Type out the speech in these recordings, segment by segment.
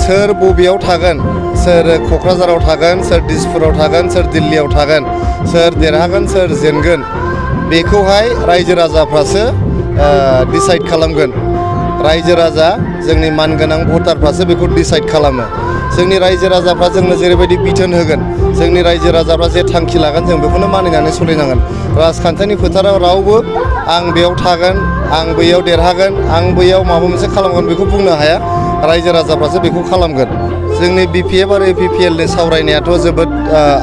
सोर बबेयाव थागोन, सोर क'क्राझाराव थागोन, सोर दिसपुराव थागोन, सोर दिल्लीयाव थागोन, सोर देरहागोन, सोर जेनगोन बेखौहाय रायजो राजाफ्रासो डिसाइड खालामगोन। रायजो राजा जोंनि मानगोनां भटारफ्रासो बेखौ डिसाइड खालामो। जोंनि रायजो राजाफ्रा जोंनो जेरैबायदि बिथोन होगोन, जोंनि रायजो राजाफ्रा जे थांखि लागोन जों बेखौनो मानिनानै सोलिनांगोन। राजखान्थिनि फोथाराव रावबो आं बेयाव थागोन, आं बैयाव देरहागोन, आं बैयाव माबा मोनसे खालामगोन बेखौ बुंनो हाया। रायजो राजाफ्रासो बेखौ खालामगोन। जोंनि BPF आरो APPLनि सावरायनायाथ' जोबोद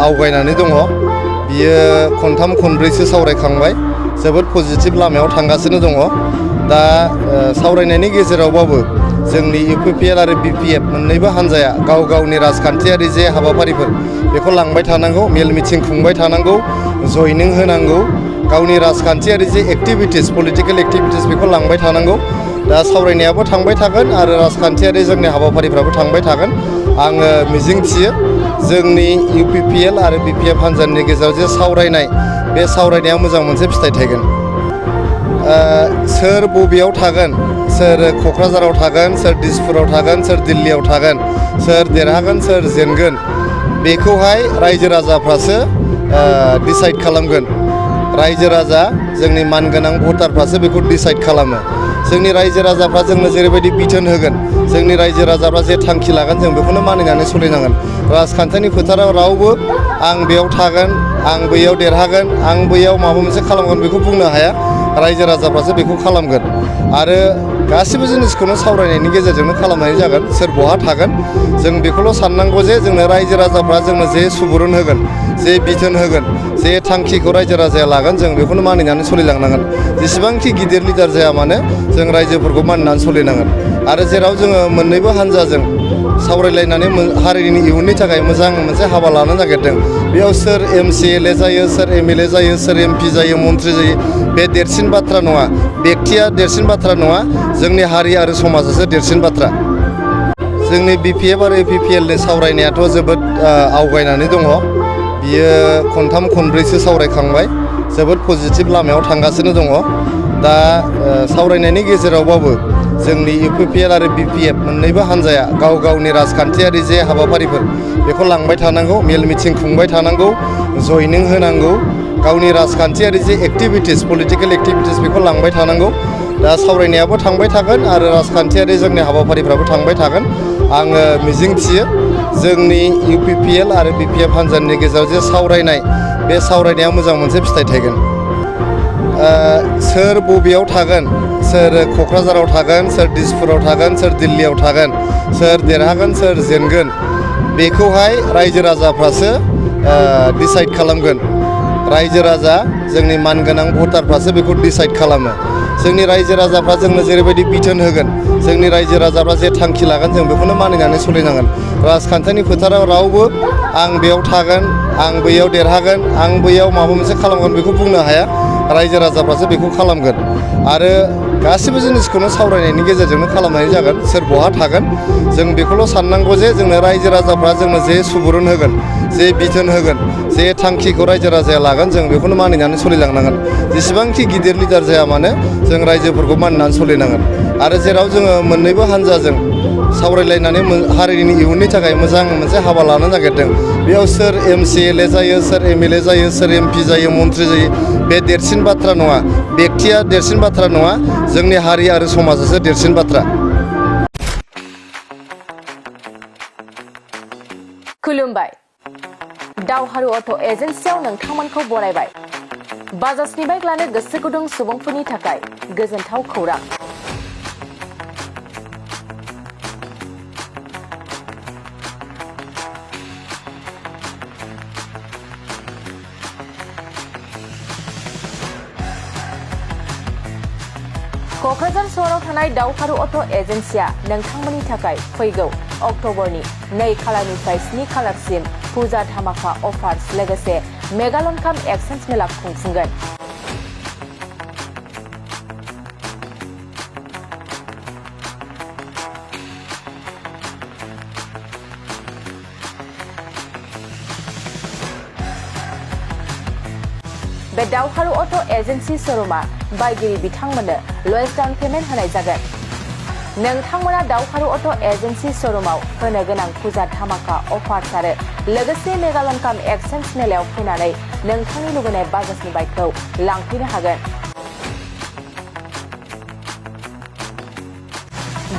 आवगायनानै दङ। बियो खनथाम खनब्रैसो सावरायखांबाय, जोबोद पजिटिभ लामायाव थांगासिनो दङ। दा सावरायनायनि गेजेरावबाबो जोंनि UPPL आरो BPF मोननैबो हान्जाया गाव गावनि राजखान्थियारि जे हाबाफारिफोर बेखौ लांबाय थानांगौ, मेल मिटिं खुंबाय थानांगौ, जयनिं होनांगौ, गावनि राजखान्थियारि जे एक्टिभिटिस, पलिटिकेल एक्टिभिटिस बेखौ लांबाय थानांगौ। दा सावरायनायाबो थांबाय थागोन आरो राजखान्थियारि जोंनि हाबाफारिफ्राबो थांबाय थागोन। आङो मिजिंथियो जोंनि UPPL आरो BPF हान्जानि गेजेराव जे सावरायनाय, बे सावरायनाया मोजां मोनसे फिथाइ थायगोन। सोर बबेयाव थागोन, सोर क'क्राझाराव थागोन, सोर दिसपुराव थागोन, सोर दिल्लीयाव थागोन, सोर देरहागोन, सोर जेनगोन बेखौहाय रायजो राजाफ्रासो डिसाइड खालामगोन। रायजो राजा जोंनि मानगोनां भटारफ्रासो बेखौ डिसाइड खालामो। जोंनि रायजो राजाफ्रा जोंनो जेरैबायदि बिथोन होगोन, जोंनि रायजो राजाफ्रा जे थांखि लागोन जों बेखौनो मानिनानै सोलिनांगोन। राजखान्थिनि फोथाराव रावबो आं बेयाव थागोन, आं बैयाव देरहागोन, आं बैयाव माबा मोनसे खालामगोन बेखौ बुंनो हाया। रायजो राजाफ्रासो बेखौ खालामगोन आरो गासिबो जिनिसखौनो सावरायनायनि गेजेरजोंनो खालामनाय जागोन। सोर बहा थागोन जों बेखौल' साननांगौ जे जोंनो रायजो राजाफ्रा जोंनो जे सुबुरुन होगोन, जे बिथोन होगोन, जे थांखिखौ रायजो राजाया लागोन जों बेखौनो मानिनानै सोलिलांनांगोन। जेसेबांखि गिदिर लिडार जाया मानो जों रायजोफोरखौ मानिनानै सोलिनांगोन। आरो जेराव जोङो मोननैबो हान्जाजों सावरायलायनानै हारिनि इयुननि थाखाय मोजां मोनसे हाबा लानो नागिरदों, बेयाव सोर MCLA जायो, सोर MLA जायो, सोर MP जायो, मन्त्रि जायो बे देरसिन बाथ्रा नङा। बेक्तिया देरसिन बाथ्रा नङा, जोंनि हारि आरो समाजासो देरसिन बाथ्रा। जोंनि BPF आरो APPLनि सावरायनायाथ' जोबोद आवगायनानै दङ। बियो खनथाम खनब्रैसो सावरायखांबाय, जोबोद पजिटिभ लामायाव थांगासिनो दङ। दा सावरायनायनि गेजेरावबाबो जोंनि UPPL आरो BPF मोननैबो हान्जाया गाव गावनि राजखान्थियारि जे हाबाफारिफोर बेखौ लांबाय थानांगौ, मेल मिटिं खुंबाय थानांगौ, जयनिं होनांगौ, गावनि राजखान्थियारि जे एक्टिभिटिस, पलिटिकेल एक्टिभिटिस बेखौ लांबाय थानांगौ। दा सावरायनायाबो थांबाय थागोन आरो राजखान्थियारि जोंनि हाबाफारिफ्राबो थांबाय थागोन। आङो मिजिंथियो जोंनि UPPL आरो BPF हान्जानि गेजेराव जे सावरायनाय, बे सावरायनाया मोजां मोनसे फिथाइ थायगोन। सोर बबेयाव थागोन, सोर क'क्राझाराव थागोन, सोर दिसपुराव थागोन, सोर दिल्लीयाव थागोन, सोर देरहागोन, सोर जेनगोन बेखौहाय रायजो राजाफ्रासो डिसाइड खालामगोन। रायजो राजा जोंनि मानगोनां भटारफ्रासो बेखौ डिसाइड खालामो। जोंनि रायजो राजाफ्रा जोंनो जेरैबायदि बिथोन होगोन, जोंनि रायजो राजाफ्रा जे थांखि लागोन जों बेखौनो मानिनानै सोलिनांगोन। राजखान्थिनि फोथाराव रावबो आं बेयाव थागोन, आं बैयाव देरहागोन, आं बैयाव माबा मोनसे खालामगोन बेखौ बुंनो हाया। रायजो राजाफ्रासो बेखौ खालामगोन आरो गासिबो जिनिसखौनो सावरायनायनि गेजेरजोंनो खालामनाय जागोन। सोर बहा थागोन जों बेखौल' साननांगौ जे जोंनो रायजो राजाफ्रा जोंनो जे सुबुरुन होगोन, जे बिथोन होगोन, जे थांखिखौ रायजो राजाया लागोन जों बेखौनो मानिनानै सोलिलांनांगोन। जेसेबांखि गिदिर लिडार जाया मानो जों रायजोफोरखौ मानिनानै सोलिनांगोन। आरो जेराव जोङो मोननैबो हान्जाजों सावरायलायनानै हारिनि इयुननि थाखाय मोजां मोनसे हाबा लानो नागिरदों, बेयाव सोर MCLA जायो, सोर MLA जायो, सोर MP जायो, मन्त्रि जायो बे देरसिन बाथ्रा नङा। बेक्तिया देरसिन बाथ्रा नङा, जोंनि हारि आरो समाजासो देरसिन बाथ्रा। खुलुमबाय। दावहारु अट' एजेन्सियाव नोंथांमोनखौ बरायबाय। बाजाजनि बाइक लानो गोसो गुदुं सुबुंफोरनि थाखाय गोजोनथाव खौरां। क'क्राझार सहराव थानाय दावहारु अट' एजेन्सिया नोंथांमोननि थाखाय फैगौ अक्ट'बरनि 2 खालारनिफ्राय 7 खालारसिम फुजा धामाका अफार्स लोगोसे मेगालन काम एक्सचेन्ज मेला खुंफुंगोन। बे दावहारु अट' एजेन्सि श'रुमा बायगिरि बिथांमोननो लवेस्ट डाउन पेमेन्ट होनाय जागोन। नोंथांमोना दावहारु अट' एजेन्सि श'रुमाव होनो गोनां फुजा धामाका अफार्स आरो लोगोसे मेगालन काम एक्सचेन्ज मेलायाव फैनानै नोंथांनि लुबैनाय बाजाजनि बाइकखौ लांफैनो हागोन।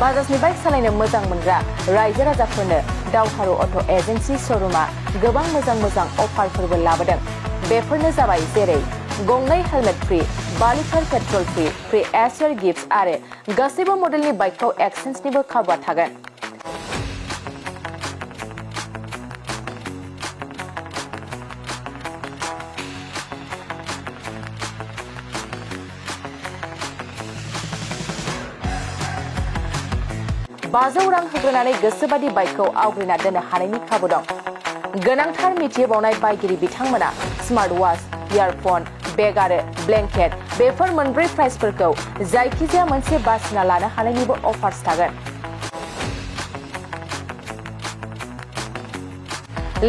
बाजाजनि बाइक सालायनो मोजां मोनग्रा रायजो राजाफोरनो दावहारु अट' एजेन्सि श'रुमा गोबां मोजां अफारफोरबो लाबोदों। बेफोरनो जाबाय जेरै गंनै helmet free, 5 litre petrol free, free air gift आरो गासैबो मडेलनि बाइकखौ एक्सचेन्जनिबो खाबुआ थागोन। $500 रां होग्रोनानै गोसोबादि बाइकखौ आवग्रिना दोननो हानायनि खाबु दं। गोनांथार मिथिहोबावनाय बायगिरि बिथांमोना स्मार्ट वाच, इयारफन, बेग आरो ब्लेंकेट बेफोर मोनब्रै प्राइसफोरखौ जायखिजाया मोनसे बासिना लानो हानायनिबो अफार्स थागोन।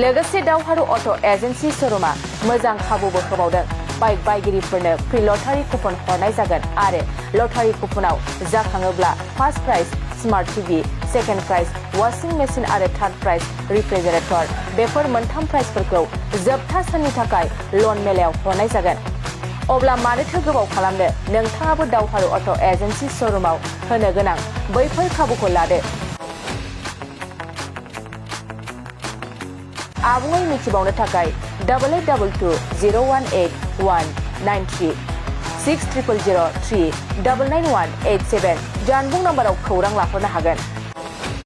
लोगोसे दावहारु अट' एजेन्सि श'रुमा मोजां खाबुबो होबावदों। बाइक बायगिरिफोरनो फ्रि लटारि कुपन हरनाय जागोन आरो लटारि कुपनाव जाखाङोब्ला first prize smart TV, second prize washing machine आरो थार्ड प्राइज रिफ्रिजारेटर बेफोर मोनथाम प्राइजफोरखौ जोबथा साननि थाखाय लन मेलायाव हरनाय जागोन। अब्ला मानोथो गोबाव खालामनो, नोंथाङाबो दावहारु अट' एजेन्सि श'रुमाव होनो गोनां बैफोर खाबुखौ लादो। आबुङै मिथिबावनो थाखाय 8822018193 600003 99187 जानबुं नाम्बाराव खौरां लाहरनो हागोन।